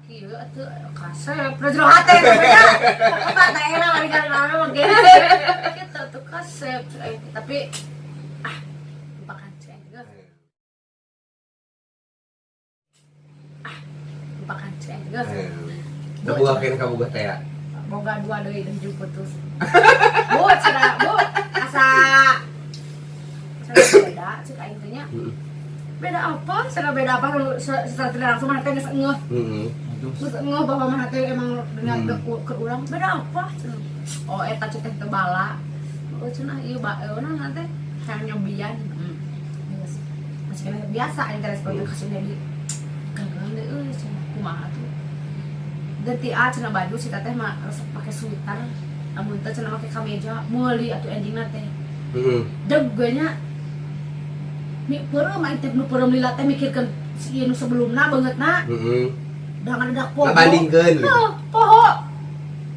Kieu atuh kasep da jero hate nya. Apa daerah lagi gara-gara mah gede. Kitu tuh kasep cek aing teh. Tapi ah lupakan cek aing teh. Ah lupakan cek aing teh. Udah boga keneh kabogoh teh ya. Boga dua deui dan jeung putus. Bu, cenah, Bu, asa asa beda cek aing teh nya. Beda apa? Cenah beda apa nu secara tidak langsung mana teh geus engeuh. Geus engeuh bahwa mana teh emang dengan ke urang beda apa cenah. Oh eta cek teh teu bala. Oh cenah ieu ba eueuh teh hayang nyobian. Geus. Masih kena biasa aing teh respon teh kasih di gangguan deui euy cenah kumaha tuh. Ganti a cenah baju si teteh mah resep pake sweater. Amun teh cenah make kameja meuli atuh endingna teh. Deg gue nya mi peureum aing teh nu peureum lila teh mikirkeun si ieu nu sebelumna beungeutna. Dangan dadak poho. Ngabandingkeun. Heuh, poho.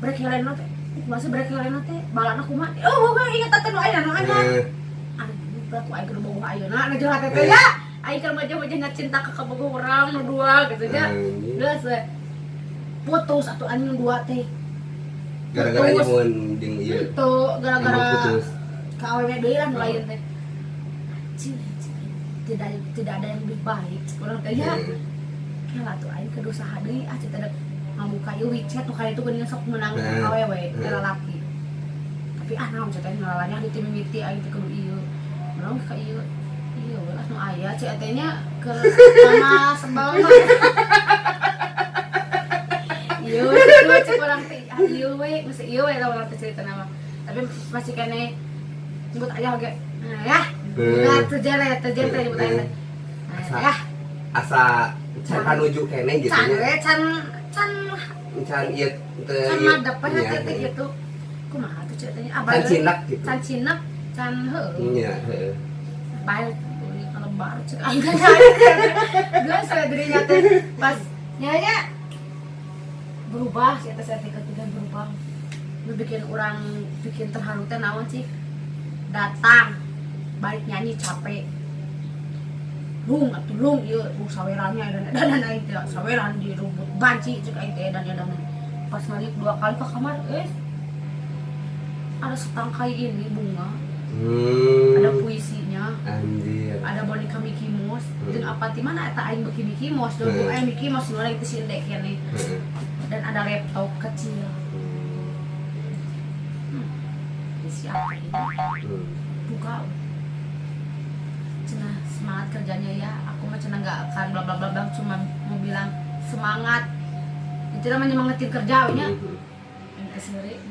Brek helena teh. Kumaha sih brek helena teh? Balana kumaha? Oh, gue inget teh nu aya nu aya. Aduh, berarti aing kudu bogoh ayeuna nu jero hate teh ya. Aing keur maju-maju cinta ka kabogoh urang nu dua gitu nya. Geus we. Putus atuh anjing nu dua teh. Gara-gara Putus. nyamun jeung ieu. Henteu, gara-gara Emang putus. ka awewe deui lah nu lain teh. Anjing, anjing. Tidak, tidak ada yang lebih baik cek urang teh nya. Kela tuh aing kudu usaha deui ah cek teh ngabuka ieu WeChat nu kali itu geuning sok meunang awewe teh lalaki. Tapi ah naon cek teh ngalalanya di tim mimiti aing teh kudu ieu. Meunang ka ieu. Ieu we lah nu aya cek teh nya keur mama sebel mah. Ieu we kitu cek urang teh ah ieu we geus ieu we urang teh cerita nama. Tapi masih keneh nyebut ayah oge. Nah ya. Nah, terjere, terjere teh nyebut ayah teh. Nah, ya. Asa can kanuju keneh gitu Can nya. we, can, can Can ieu teu can ieu. madep we Iya, teh teh heeh. gitu. Kumaha tuh ceritanya? Abah Can euy. cinak gitu. Can cinak, can heueuh. Iya, heeh. Bae ieu kalebar cek aing teh. Geus we dirinya teh pas nyanya berubah si eta saat ketiga berubah. Lu bikin orang bikin terharu teh naon sih? Datang balik nyanyi capek. Lung atuh lung ieu bu sawerannya dan dan aing teh saweran di rumput banci cek aing teh dan dan pas balik dua kali ke kamar ada setangkai ini bunga. Ada puisinya. Anjir. Ada boneka Mickey Mouse. Jeung apa ti mana eta aing beuki Mickey Mouse, dulu aing Mickey Mouse nu lagi teh sindek keneh. Dan ada laptop kecil. Isi apa ini? Buka. Cenah semangat kerjanya ya. Aku mah cenah nggak akan bla bla bla bla, cuma mau bilang semangat. Itu namanya nyemangetin kerja we nya. Yang sendiri.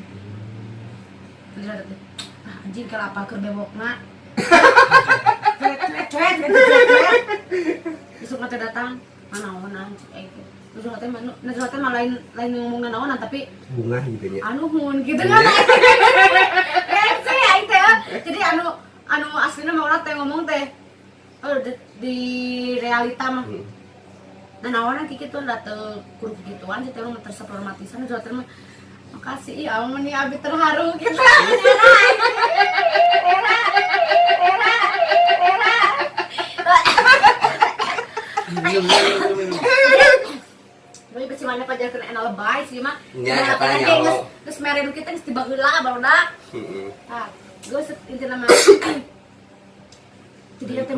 Lihat tuh. Ah, anjing kalau apa keur bewokna. Cuek cuek cuek cuek cuek cuek. Besok teh datang, manaon anjing aing teh. Besok teh mah nu teh mah lain lain ngomong naonan tapi Bunga gitu nya. Anu hun gitu kan. Rese aing teh. Jadi anu anu aslina mah urang teh ngomong teh oh, di realita mah. Nah, naonan kitu da teu kudu kikituan sih teh urang mah tersep romantisan jual teh mah makasih iya meni abi terharu gitu. Era era era era. Minum, minum, minum, minum. Tapi besi mana pajar kena enak lebay sih mah. Nya, Nah, eta karena nya, kayak oh. geus mere nu kita geus tiba heula barudak. Tah, geus intina mah jadinya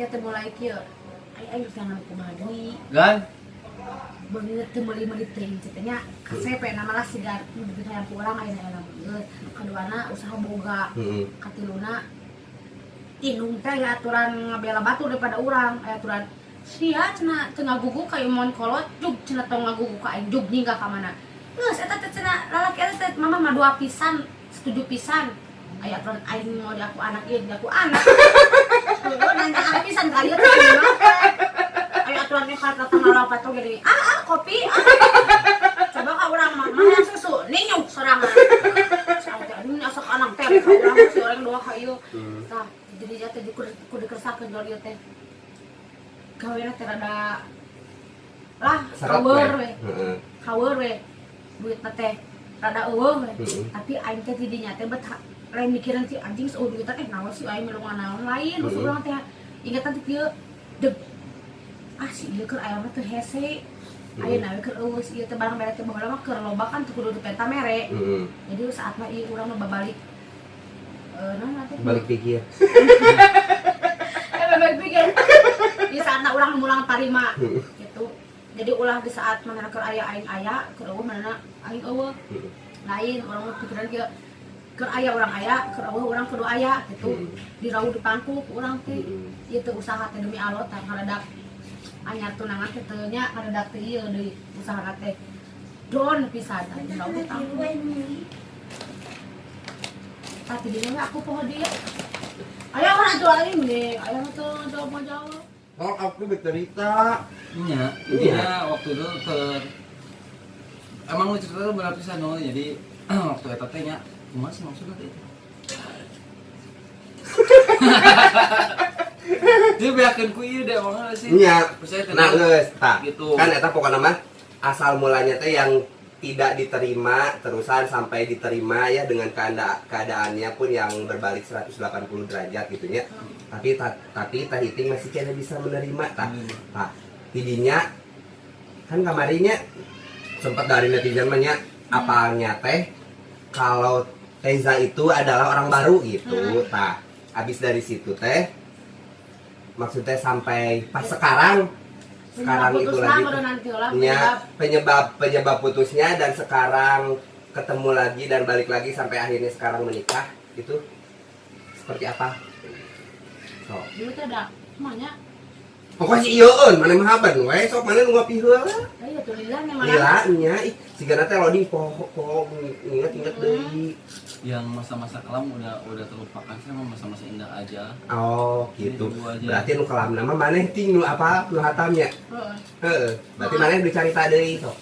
teh mulai kieu. Ai ai geus ngan kumaha deui. Gan? Beungeut teu meuli-meuli teuing cenah nya. Kasep nama lah siga nu bikin hayang ku urang ayeuna aya beungeut. Kaduana usaha boga. Katiluna indung teh aya aturan ngabela batur daripada urang, aya aturan sia cenah teu ngagugu ka imon kolot jug cenah tong ngagugu ka aing jug nyingkah ka mana. Geus eta teh cenah lalaki eta teh mama mah dua pisan, setuju pisan. Aya aturan aing mau diaku anak ieu diaku anak. Heueuh nanya anak pisan ka ieu teh cenah teh. Aya aturan nya ka datang ngalapat tong gini. Ah, ah kopi ah. Coba ka urang mah mah yang susu ninyuk sorangan. Sampai aduh asa ka anak teh ka urang si orang doa ka ieu. Tah jadi teh kudu dikersakeun jual ieu teh. Gawena teh rada lah Seret kawer we. we. Heeh. Kawer we. Duitna teh rada eueuh we. Heeh. Tapi aing teh di dinya teh bet lain mikiran si anjing seueuh duitan naon sih aing milu nganaon lain maksud urang teh ingetan teh kieu deg ah si ieu keur aya mah teu hese. Ayeuna we keur euweuh ieu teh barang mere teh baheula mah keur loba kan teu kudu dipenta mere. Jadi saatna ieu urang mah babalik naon teh? Balik pikir. Balik pikir. Di saatna urang mulang tarima gitu. Jadi ulah di saat mana keur aya aing aya, keur euweuh mana aing euweuh. Lain urang mah pikiran kieu keur aya urang aya, keur euweuh urang kudu aya gitu. Dirauh di pangku ku urang teh. Ieu teh usaha teh demi Allah tah ngaradak anyar tunangan teh teu nya ngaradak teh ieu deui usaha teh. Don pisan tah dirauh di pangku. Tapi dia aku poho dia. Ayo kan atuh aing nih, ayo tuh jawab jawab. Oh, aku bercerita. Iya, intinya waktu itu emang lu cerita tuh benar pisan no. Jadi waktu eta teh nya kumaha sih maksudna teh itu? Dia beakeun ku ieu deh emangna sih. Iya. Percaya teh. Nah, geus tah. Gitu. Kan eta pokona mah asal mulanya teh yang tidak diterima terusan sampai diterima ya dengan keadaannya pun yang berbalik 180 derajat gitu nya. Tapi tah hiting masih kena bisa menerima tah. Tah, tidinya kan kamarinya sempat dari netizen mah nya apalnya teh kalau Teza itu adalah orang baru gitu. Tah, abis dari situ teh maksudnya sampai pas sekarang itu lagi ya, penyebab putusnya dan sekarang ketemu lagi dan balik lagi sampai akhirnya sekarang menikah itu seperti apa? So. Dulu tuh ada semuanya. Pokoknya si ieueun mana mah haban we sok mana nu ngopi heula. Iya tuh lila nya mana. Lila nya ih sigana teh loading poho inget-inget deui. Yang masa-masa kelam udah terlupakan, saya mah masa-masa indah aja. Oh, gitu. Berarti nu kelam nama maneh ting nu apa nu hatamnya? Heeh. Berarti maneh dicarita deui sok.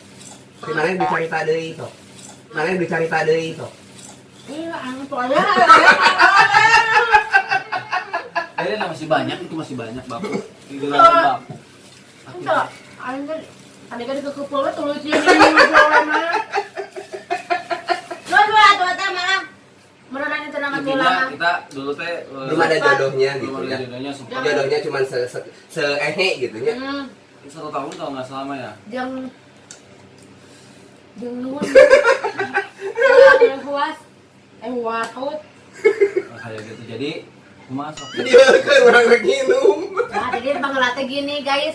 Berarti maneh dicarita deui sok. Maneh dicarita deui sok. Iya, anu tuh aya. Ini masih banyak, itu masih banyak, Bapak. Gila, Bapak. Enggak, aing teh tadi kan dikekepul we tuluy sieun mana. Intinya kita dulu teh belum ada jodohnya gitu ya. Jodohnya cuma se-ehe gitu ya. 1 tahun kalau nggak salah mah ya. Jang nuhun. Huas. Huas out. Kayak gitu. Jadi kumaha sok. Dia kan orang rek nginum. Nah, jadi baheula teh gini, guys.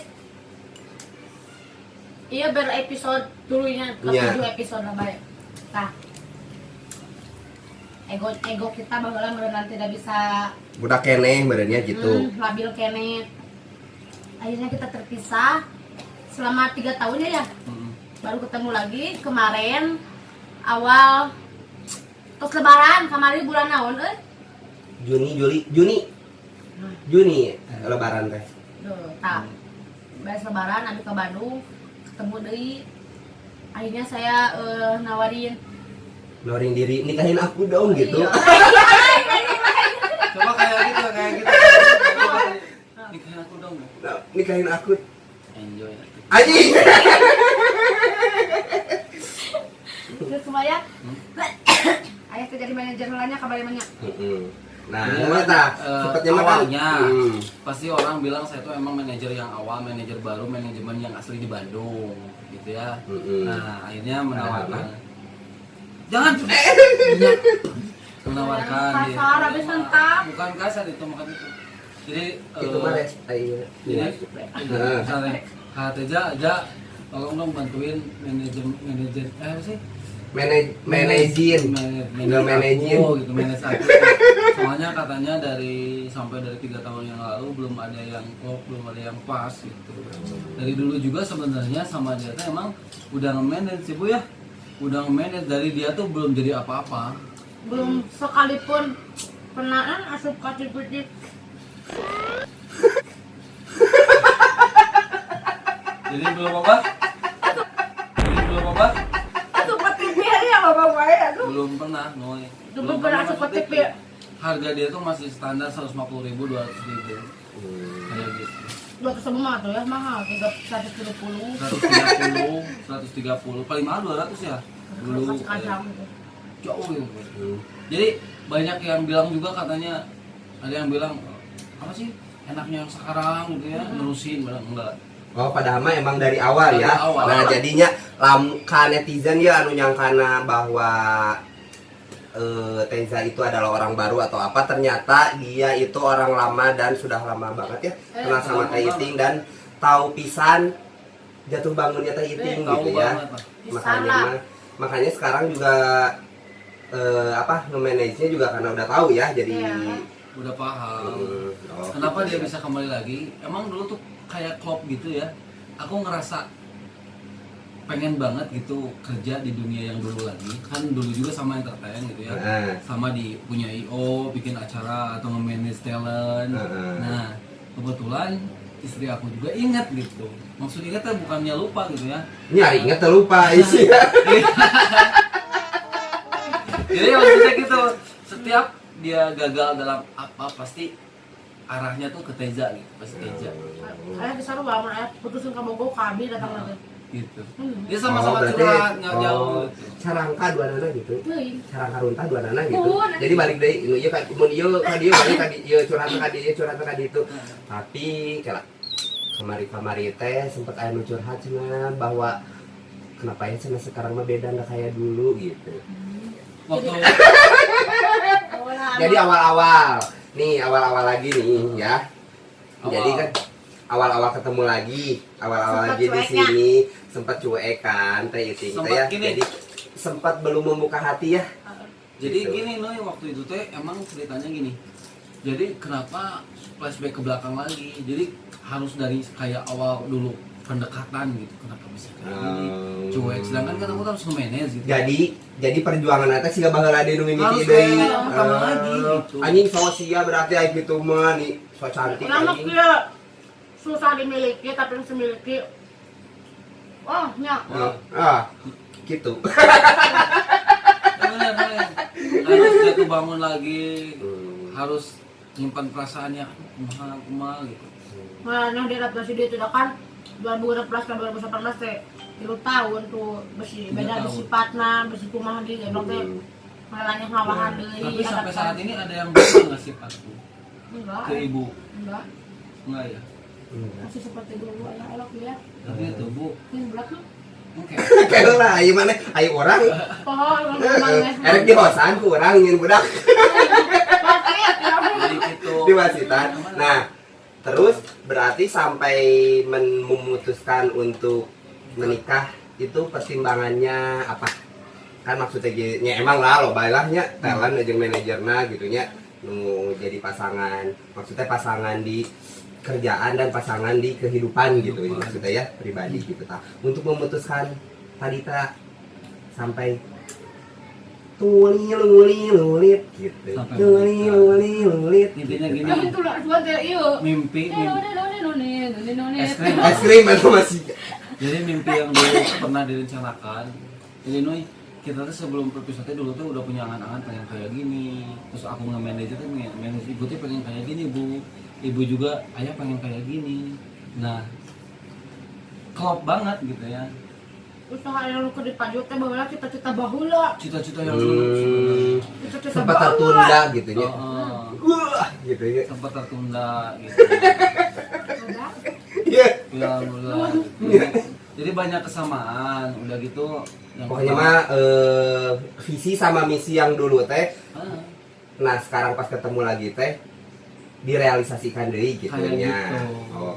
Iya berepisode dulunya, ke 7 episode lah bae. Nah, ego kita baheula meureun tidak bisa budak keneh meureunnya gitu. Labil keneh. Akhirnya kita terpisah selama 3 tahun ya. Baru ketemu lagi kemarin awal terus lebaran kemarin bulan naon euy? Juni, Juli, Juni. Juni lebaran teh. Duh, tak. Beres lebaran abi ke Bandung ketemu deui. Akhirnya saya nawarin diri, nikahin aku dong gitu. Iya. Coba kayak gitu. Nikahin aku dong. Nah, nikahin aku. Enjoy. Anjing. Terus semuanya. Ayah tuh jadi manajer helanya kabar banyak. Nah, sempatnya awalnya pasti orang bilang saya tuh emang manajer yang awal, manajer baru, manajemen yang asli di Bandung gitu ya. Nah, akhirnya menawarkan. Jangan menawarkan kasar habis sentak. Bukan kasar itu makan itu. Jadi itu mah Jadi misalnya Kak Teja aja tolong dong bantuin manajer apa sih? Manajin aku gitu, manage aku. Soalnya katanya sampai dari 3 tahun yang lalu belum ada yang klop, belum ada yang pas gitu. Dari dulu juga sebenarnya sama dia tuh emang udah nge-manage sih Bu ya. Udah nge-manage dari dia tuh belum jadi apa-apa. Belum sekalipun pernah asup kaki putih. Jadi belum apa? Jadi belum apa? Asup ke TV ya bapak wae aduh. Belum pernah, Noy. Belum pernah asup ke TV. Harga dia tuh masih standar 150.000, 200.000. Kayak gitu. 200 mah tuh ya mahal, 130. 130, 130, paling mahal 200 ya. Dulu jauh ya. Jadi banyak yang bilang juga katanya, ada yang bilang apa sih enaknya yang sekarang gitu ya, nerusin, bilang enggak. Oh, padahal mah emang dari awal Dari ya. awal. Nah, jadinya lam ka netizen ya anu nyangkana bahwa Teza itu adalah orang baru atau apa, ternyata dia itu orang lama dan sudah lama banget ya kenal sama lama Teh Iting dan tahu pisan jatuh bangunnya Teh Iting Tahu gitu ya. banget lah. Pisan Makanya lah. mah, makanya sekarang juga apa, nge-manage-nya juga karena udah tahu ya, jadi Iya. Udah paham. Oh, Kenapa gitu dia ya. bisa kembali lagi? Emang dulu tuh kayak klop gitu ya. Aku ngerasa pengen banget gitu kerja di dunia yang dulu lagi. Kan dulu juga sama entertain gitu ya. Sama di punya IO, bikin acara atau nge-manage talent. Nah, kebetulan istri aku juga ingat gitu. Maksud ingat tuh bukannya lupa gitu ya. Nyari inget terlupa isi. Jadi maksudnya gitu, setiap dia gagal dalam apa pasti arahnya tuh ke Teza gitu, pasti Teza. Aya geus sarua mun aya putusin ka Bogo ka abi datang lagi. Gitu. Hmm. Dia sama-sama Oh, berarti- curhat, nggak jauh oh, gitu. Carangka dua nana gitu. Teuing. Carangka runtah dua nana gitu. Oh, nanti. Jadi balik deui nu ieu ka mun ieu ka dieu balik ka dieu curhat ka dieu curhat ka ditu. Tapi kala kamari-kamari teh sempet aya nu curhat cenah bahwa kenapa ya cenah sekarang mah beda, nggak kayak dulu gitu. Waktu Jadi awal-awal nih, awal-awal lagi nih ya. Jadi Awal. kan awal-awal ketemu lagi, awal-awal Sempet lagi di cueknya. sini sempat cuek kan Teh Iting teh Sempat ya. gini. Jadi sempat belum membuka hati ya. Jadi Gitu. gini Noy, waktu itu teh emang ceritanya gini. Jadi kenapa flashback ke belakang lagi? Jadi harus dari kayak awal dulu pendekatan gitu. Kenapa bisa kayak gini? Cuek. Sedangkan kan aku tuh harus nge-manage gitu. Jadi perjuangan eta siga baheula deui nu mimiti Harus deui. kayak yang pertama lagi, gitu. Anjing so sia berarti aing kitu mah nih, so cantik Urang mah anjing. kieu susah dimiliki tapi yang dimiliki oh nya. Ah, ah, gitu. Ya, bener, bener. Harus jatuh bangun lagi, harus nyimpan perasaannya, kumaha kumaha gitu. Nah, nah di adaptasi dia itu kan 2016 ke 2018 teh 3 tahun tuh besi Tiga beda tahun. sifatna besi kumaha di emang teh malahnya ngawahan deui. Tapi sampai adaptasi. saat ini ada yang berubah nggak sifatku Enggak. ke ibu? Enggak. Enggak ya? Masih seperti dulu ya elok ya. Tapi itu, Bu, Ini berat tuh. oke. Kayak lah, ayo mana, ayo orang. Poho emang emang. Erek dihosan ku urang nyeun budak Jadi gitu. di wasitan. Nah, terus berarti sampai memutuskan untuk menikah itu pertimbangannya apa? Kan maksudnya nya emang lah lo bailahnya talent aja manajerna gitu nya nu jadi pasangan, maksudnya pasangan di kerjaan dan pasangan di kehidupan gitu. Kehidupan. Maksudnya ya pribadi gitu ta. Untuk memutuskan tadi tak sampai tuli luli lulit gitu. Sampai Tuli menikah. luli lulit Intinya gitu, gini. ta. Itu lah dua teh ieu. Mimpi, mimpi. Es krim. Es krim atau masih Jadi mimpi yang dulu pernah direncanakan. Jadi Noy, kita tuh sebelum berpisah tuh dulu tuh udah punya angan-angan pengen kayak gini. Terus aku nge-manage tuh manage ibu tuh pengen kayak gini, Bu. Ibu juga ayah pengen kayak gini. Nah, klop banget gitu ya. Usaha yang lu dipaju teh baheula cita-cita baheula. Cita-cita yang dulu sebenarnya. Cita-cita Sempat baheula. tertunda gitu ya. Oh, Wah, gitu ya. sempat tertunda gitu. Udah. Iya. Ya, alhamdulillah. Gitu. Jadi banyak kesamaan, udah gitu yang Pokoknya pertama- mah visi sama misi yang dulu teh, Ah, nah sekarang pas ketemu lagi teh direalisasikan deui gitu Kayak nya. gitu.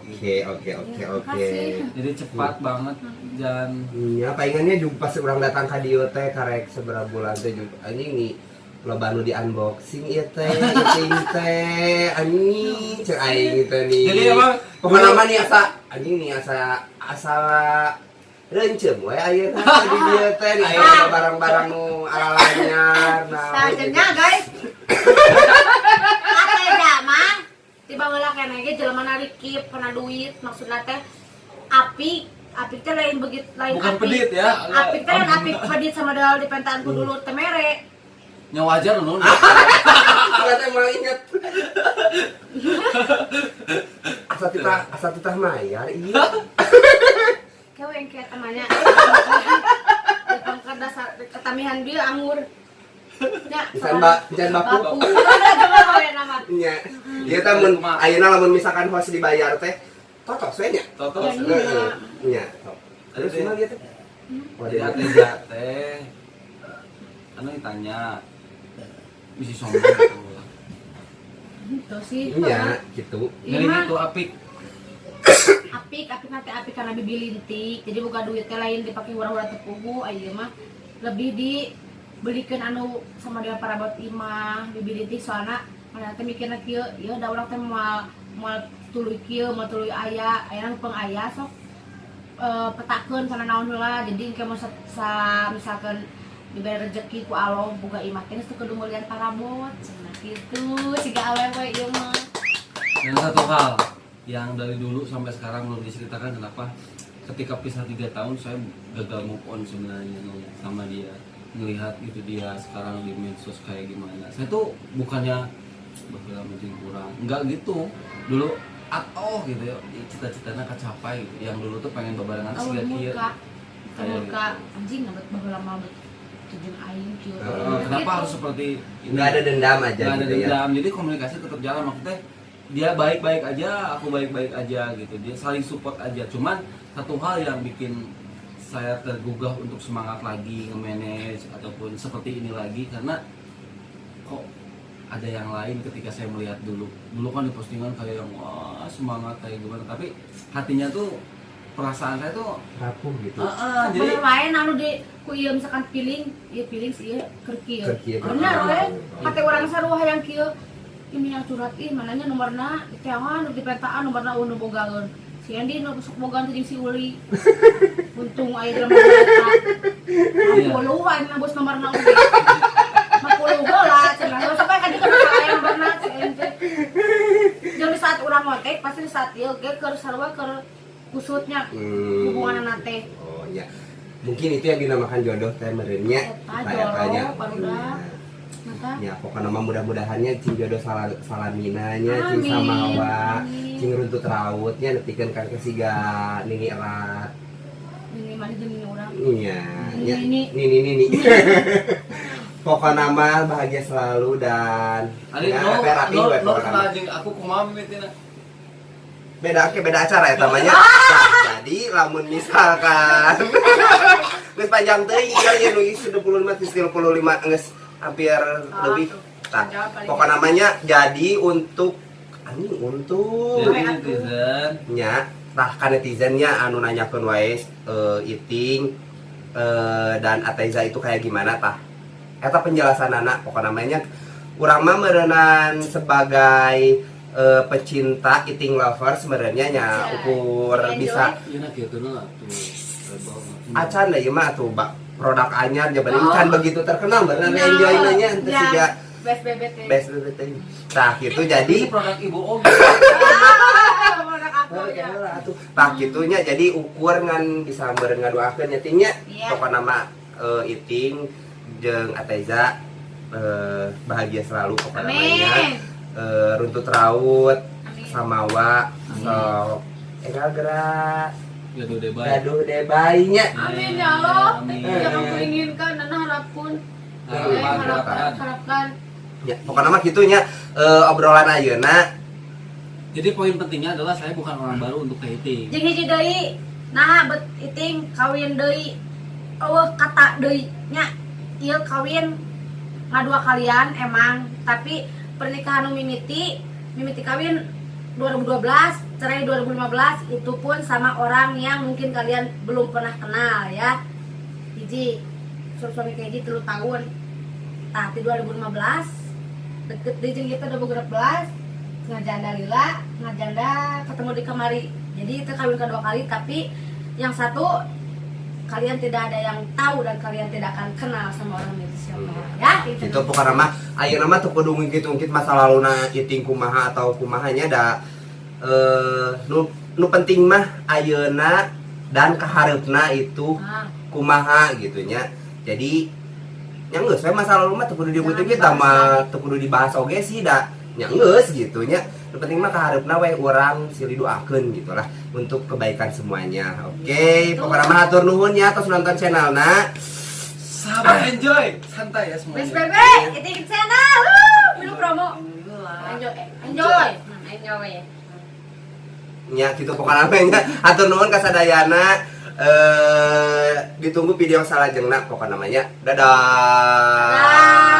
Oke Ya, oke. makasih. Jadi cepat banget dan Ya, palingannya juga pas orang datang ke dieu teh karek seberapa bulan teh juga anjing nih loba nu di unboxing ieu teh, ieu teh anjing cek aing teh nih. Jadi emang pokoknya mah nih asa anjing nih asa asa reuncem we ayeuna di dieu teh nih aya barang-barang nu ala-alanyar nah. Selanjutnya guys. Kata mah tiba heula keneh ge jelema narikip kana duit, maksudna teh apik apik teh lain begitu lain Bukan apik. pedit ya. Apik teh lain apik pedit sama dal di pentaanku dulu teh mere. Nya wajar loh. Kalau teh mau inget. Asa titah mayar iya. Kewe yang kayak temannya. Di dasar ketamihan bil anggur. Ya, Bisa mbak, bisa baku. Baku. Ada nama. Nya. Ieu teh mun ayeuna lamun misalkan host dibayar teh Totos we nya. Totos. Ya, iya. Heeh. Nya, sok. Terus Jadi- kumaha ieu teh? Oh, Jadi dia Ateza teh anu ditanya bisi sombong gitu. Itu sih. Nya, gitu. Iya Jadi mah. gitu apik. Apik, apik nanti apik karena bibi lintik. Jadi buka duitnya lain dipakai hura-hura tepugu, ayo mah lebih dibelikan anu sama dia parabot imah, bibi lintik soalnya mana teh mikirna kieu, ieu da urang teh moal moal tuluy kieu, moal tuluy aya, aya nu peng aya sok petakeun kana naon heula. Jadi engke mun misalkan diberi rezeki ku Allah boga imah teh geus teu kudu meulian parabot cenah kitu siga awewe ieu mah. Dan satu hal yang dari dulu sampai sekarang belum diceritakan, kenapa ketika pisah 3 tahun saya gagal move on sebenarnya sama dia, melihat gitu dia sekarang di medsos kayak gimana. Saya tuh bukannya bahwa mungkin kurang enggak gitu dulu atau gitu ya, cita-citanya kecapai gitu. Yang dulu tuh pengen bebarengan Oh, siga kieu. murka. Kayak Murka anjing ngebet baheula mah bet tujuan aing kieu. Eh, kenapa harus seperti ini? Nggak ada dendam aja Nggak ada gitu ya. dendam, jadi komunikasi tetap jalan. Maksudnya dia baik-baik aja, aku baik-baik aja gitu, dia saling support aja. Cuman satu hal yang bikin saya tergugah untuk semangat lagi nge-manage ataupun seperti ini lagi karena kok ada yang lain ketika saya melihat dulu. Dulu kan di postingan kayak yang wah semangat kayak gimana, tapi hatinya tuh, perasaan saya tuh rapuh gitu. Ah, ah, jadi Bener wae anu di ku ieu misalkan feeling, ieu feeling sih ieu keur kieu. Keur kieu. Bener we. Hate urang sarua hayang kieu. Ini yang curhat ih mananya nomorna diteangan nu dipentaan nomorna nu bogaeun. Si Andy nu sok bogaan teh jeung si Uli. Untung aya jelema eta. Iya. 50 aing bos nomorna oge. 50 heula cenah. Sampai kan dieu aya nomorna si ente. Jeung di saat urang ngotek pasti di saat ieu ge keur sarua keur kusutnya hubungan teh. Oh ya. Mungkin itu yang dinamakan jodoh teh meureunnya. Eta Tanya-tanya. jodoh, barudak. Mata. Ya, pokoknya mah mudah-mudahannya cing jodoh salaminanya, cing Amin, samawa, amin. Cing runtut rautnya nepikeun ka kesiga nini erat. Ini mana jeung ini urang. Iya, ya. Nini. Nini nini. Pokoknya mah bahagia selalu dan Ari ya, no rapi no we no pokokna kenal mah. jeung aku kumaha mimitina. Beda, oke, beda acara ya namanya. Nah, jadi lamun misalkan geus panjang teuing ieu ya nu 25 35 geus hampir lebih. Nah, Jawab paling. pokoknya namanya jadi untuk anjing untuk Jadi netizen nya tah ka netizennya anu nanyakeun wae Iting dan Ateza itu kayak gimana, tah eta penjelasan anak. Pokoknya namanya urang mah meureunan sebagai pecinta Iting lovers meureunnya nya ukur Enjoy. bisa. Ieu na kieu na tuh. Rebel. Acan da ieu mah atuh produk anyar jaban Oh. can begitu terkenal beneran Ya. enjoy nanya ente Ya. siga PSBB teh. PSBB teh. Tah gitu jadi Ini produk ibu oge. Ah, produk aku ya. atuh. Tah gitunya jadi ukur ngan bisa meureun ngadoakeun nya tingnya. Iya. Pokokna mah Iting jeung Ateza bahagia selalu pokokna mah nya. Amin. Runtut raut Amin. samawa sok enggal gerak. Gaduh deh bae. Gaduh deh bayinya. Amin ya Allah. Amin. Yang aku inginkan dan harapkan. Harapan, Harapkan, harapan. harapkan. Ya, pokoknya mah gitunya obrolan ayeuna. Jadi poin pentingnya adalah saya bukan orang baru untuk Teh Iting. Jeung hiji deui, nah bet Iting kawin deui. Eueuh kata deui nya ieu kawin ngadua kalian emang, tapi pernikahan nu mimiti mimiti kawin 2012, cerai 2015, itu pun sama orang yang mungkin kalian belum pernah kenal ya. Hiji suami kayak hiji 3 tahun. Tah di 2015 deket di jeung kita 2016 ngajanda lila, ngajanda ketemu di kamari. Jadi itu kawin kedua kali, tapi yang satu kalian tidak ada yang tahu dan kalian tidak akan kenal sama orang itu siapa ya gitu. Itu pokoknya mah ayeuna mah teu kudu ngungkit-ungkit masa laluna Iting kumaha atau kumahanya da nu nu penting mah ayeuna dan kahareupna itu Nah, kumaha gitu nya. Jadi nya geus we masa lalu mah teu kudu diungkit-ungkit Jangan da mah teu kudu dibahas oge sih da nya geus gitu nya. Nu penting mah kahareupna we urang silih doakeun gitu lah untuk kebaikan semuanya. Oke, Gitu. pokoknya mah hatur nuhun ya atas nonton channelna. Sahabat enjoy, santai ya semuanya. PSBB, Iting channel, wuh, minum promo. Enjoy, enjoy, enjoy. Nya gitu pokoknya namanya. Hatur nuhun ka sadayana. Ditunggu video salajengna pokoknya namanya. Dadah. Dadah.